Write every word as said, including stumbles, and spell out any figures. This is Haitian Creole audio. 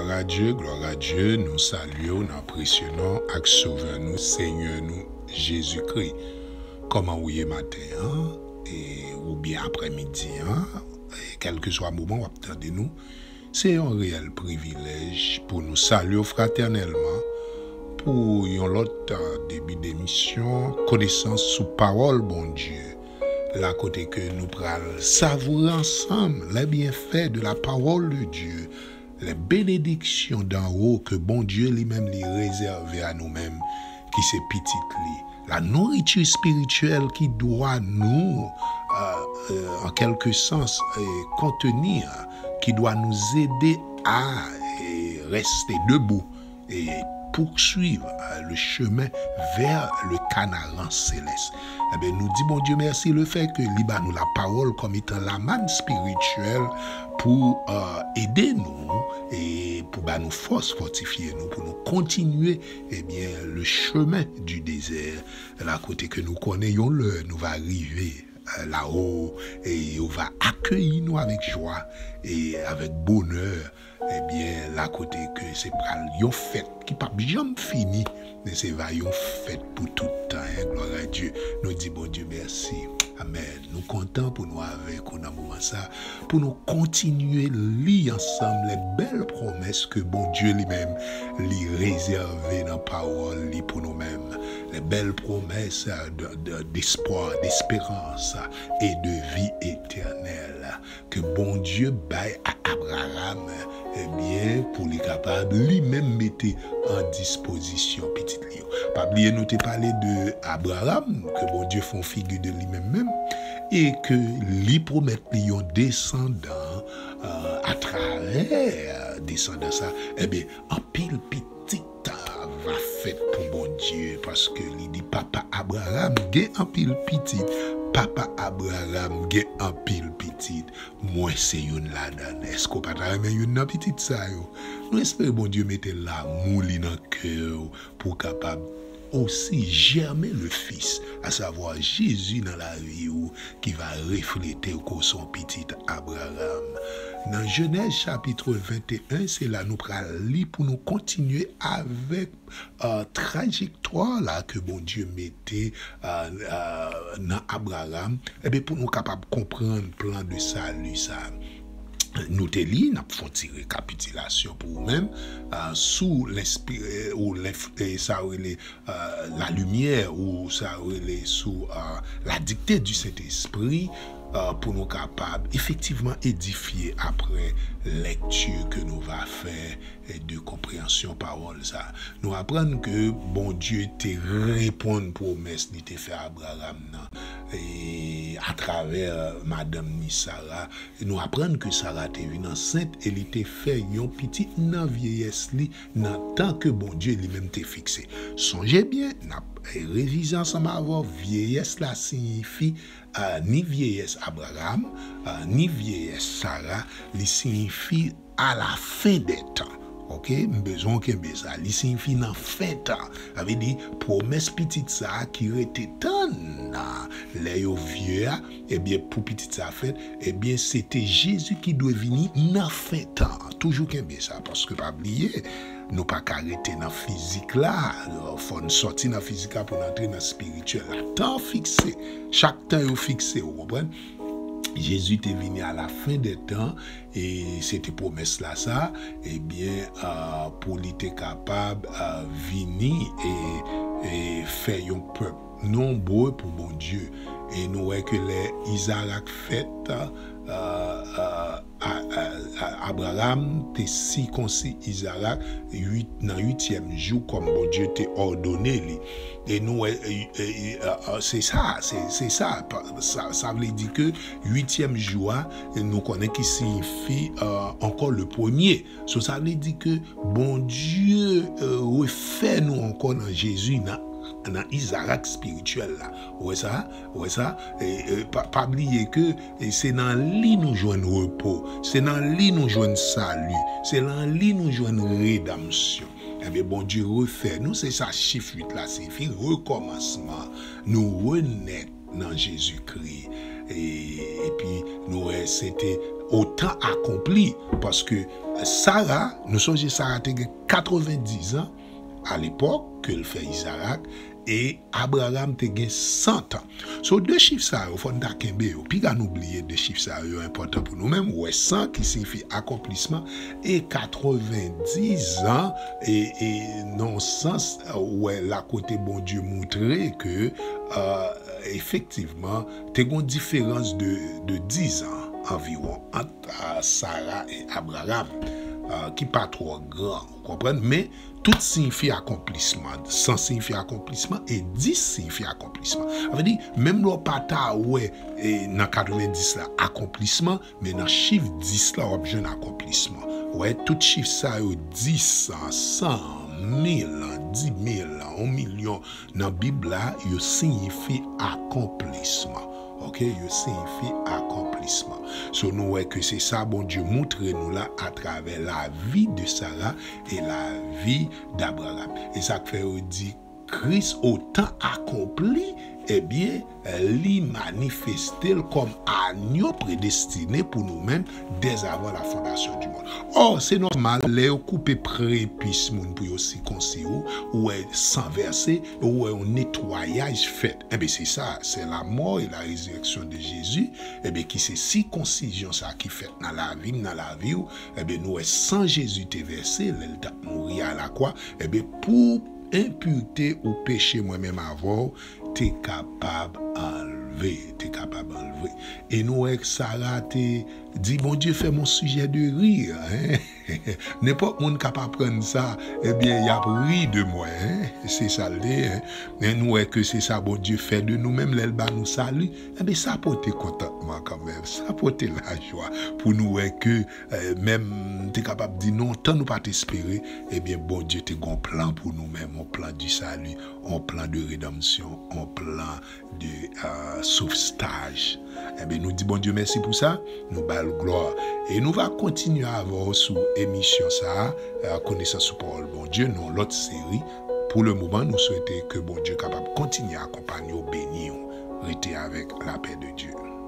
Glwa a Dye, glwa a Dye, nou salye w nan presye non ak Sovè nou, Senyè nou, Jezikri. Kòman ou ye maten an? E, oubyen aprèmidi an? E, kèlkeswa moman w ap tande nou, se yon reyèl privilèj pou nou salye w fratènèlman pou yon lòt, a, debi demisyon, konesans sou pawòl Bondye, la kote ke nou pral savoure ansanm les bienfaits de la parole de Dieu, les bénédictions d'en haut ke Bondye li menm li rezève a nou menm, ki se pitit li. La nourriture spirituelle qui doit nous, euh, euh, en quelque sens, euh, contenir, qui doit nous aider à, euh, rester debout et poursuivre, euh, le chemin vers le Canaan céleste. Ebyen, nou di Bondye mèsi le fè ke li ba nou la pawòl kòm etan la manne spirituelle pou, euh, ede nou e pou ba nou fòs, fòtifye nou, pou nou kontinye, ebyen, le chemin du désert, la kote ke nou konnen yon lè nou va rive, euh, laho, e yo va akeyi nou avèk jwa e avèk bonè, ebyen, la kote ke se pral yon fèt ki p ap janm fini, men se va yon fèt pou tout tan, en, glwa a Dye. Nou di Bondye mèsi. Amèn. Nou kontan pou nou avèk ou nan moman sa, pou nou kontinye li ansanm les belles promesses ke Bondye li menm li rezève nan pawòl li pou nou menm. Les belles promesses, euh, de, de, d'espoir, d'espérance, euh, et de vie éternelle ke Bondye bay a Abraram, ebyen, pou li kapab li menm mete an dispozisyon pitit li yo. Pa bliye nou te pale de Abraram, ke Bondye fè yon figi de li menm menm, e ke li pwomèt li yon desandan, euh, atravè desandan sa, ebyen, anpil pitit va fèt pou Bondye, paske li di, "Papa Abraram gen anpil pitit, papa Abraram gen anpil pitit, mwen se youn ladan l." Èske w pa ta renmen youn nan pitit sa yo? Nou espere Bondye mete lanmou li nan kè w pou w kapab osi germer le Fils, à savoir Jésus nan lavi w, ki va reflete w ke w se yon pitit Abraram. Nan Jenèz chapit venteyen, se la nou pral li pou nou kontinye avèk, euh, trajektwa la ke Bondye mete, euh, euh, nan Abraram, ebyen, pou nou kapab konprann plan de sali sa. Nou te li, n ap fè yon ti rekapitilasyon pou ou menm, euh, sou lenspire, ou lenf-, e sa yo rele, euh, la limyè, ou sa yo rele sou, euh, la dikte di Sentespri, euh, pou nou kapab efektivman edifye apre lèkti ke nou va fè, e de konpreyansyon pawòl sa. Nou aprann ke Bondye te reponn pwomès li te fè Abraram nan, e atravè madanm ni Sara. Nou aprann ke Sara te vin ansent e li te fè yon pitit nan vyeyès li, nan tan ke Bondye li menm te fikse. Sonje byen, n ap, e, revize ansanm avè w, vyeyès la siyifi, a, ni vyeyès Abraram, a, ni vyeyès Sara, li siyifi à la fin des temps. Oke, m bezwen w kenbe sa. Li siyifi nan fen tan. Sa vle di, pwomès pitit sa a ki rete tann nan lè yo vye a, ebyen, pou pitit sa a fèt, ebyen, se te Jezi ki dwe vini nan fen tan. Toujou kenbe sa, paske pa bliye, nou pa ka rete nan fizik la. Fò n sòti nan fizik la pou n antre nan espirityèl la. Tan fikse. Chak tan yo fikse, ou konprann? Jezi te vini à la fin des temps, e se te pwomès la sa, ebyen, a, pou li te kapab, a, vini e, e fè yon pèp nonbre pou Bondye. E nou wè ke lè Izarak fèt, a, a, a, a, Abraram te sikonsi Izarak uit, nan uityèm jou, kòm Bondye te òdone li. E nou wè, e, e, e, a, a, se sa, se, se sa. Pa, sa, sa vle di ke uityèm jou a, nou konnen ki siyifi, a, encore le premier. So, sa vle di ke Bondye, e, refè nou ankò nan Jezi, nan, nan Izarak espirityèl la. Ou wè sa? Ou wè sa? E, e, pa, pa bliye ke, e, se nan li nou jwenn repo. Se nan li nou jwenn sali. Se nan li nou jwenn redanmsyon. Ebyen, Bondye refè nou, se sa chif uit la siyifi, rekòmansman. Nou renèt nan Jezikri. E, epi nou wè se te otan akonpli, paske Sara, nou sonje Sara te gen katrevendiz an alepòk ke l fè Izarak, e Abraram te gen san tan. So, de chif sa yo, fò n ta kenbe yo. Piga nou bliye de chif sa yo, yo enpòtan pou nou menm. Ou wè san ki siyifi akonplisman, e katrevendiz an, e, e nan yon sans, ou wè la kote Bondye moutre ke, euh, efektivman, te gen yon diferans de, de diz an anviwon ant, euh, Sara e Abraram, euh, ki pa twò gran, ou konprann, men tout siyifi akonplisman. San siyifi akonplisman e dis siyifi akonplisman. Sa vle di, menm lè w pa ta wè, e, nan katrevendiz la akonplisman, men nan chif dis la w ap jwenn akonplisman. Ou wè, tout chif sa yo, dis an, san an, mil an, dimil an, yon milyon, nan Bib la, yo siyifi akonplisman. Oke, yo siyifi akonplisman. So, nou wè ke se sa Bondye moutre nou la atravè lavi de Sara e lavi d'Abraham. E sa k fè yo di Kris otan akonpli, ebyen, li manifeste l kòm anyo predestine pou nou menm dèzavan la fondasyon di monn. Ò, se nòmal, lè yo koupe prepis moun pou yo sikonsi ou, ou wè san vèse, ou wè yon netwayaj fèt. Enben, se sa, c'est la mort et la résurrection de Jésus, enben, ki se sikonsizyon sa ki fèt nan lavi m, nan lavi w, enben, nou wè san Jezi te vèse, lè l t ap mouri a lakwa, enben, pou enpite ou peche mwen menm avè w te kapab anlve, te kapab anlve. E nou wè Sara te di, Bondye fè m yon sijè de ri, hein? Nenpòt moun k ap aprann sa, ebyen, y ap ri de mwen, hein? Se sa l te, hein? Men nou wè ke se sa Bondye fè de nou menm lè l ba nou sali. Enben, sa pote kontantman kanmenm, sa pote lajwa pou nou wè ke, eh, menm te kapab di non, tan nou pa t espere, ebyen, Bondye te gon plan pou nou menm, yon plan di sali, yon plan de redanmsyon, yon plan de, euh, sovtaj. Enben, nou di Bondye mèsi pou sa, nou ba l glwa. E nou va kontinye avè w sou emisyon sa a, euh, Konesans sou Pawòl Bondye, nan yon lòt seri. Pou le moman, nou swete ke Bondye kapab kontinye akonpanye w, beni w. Rete avèk lapè de Dye.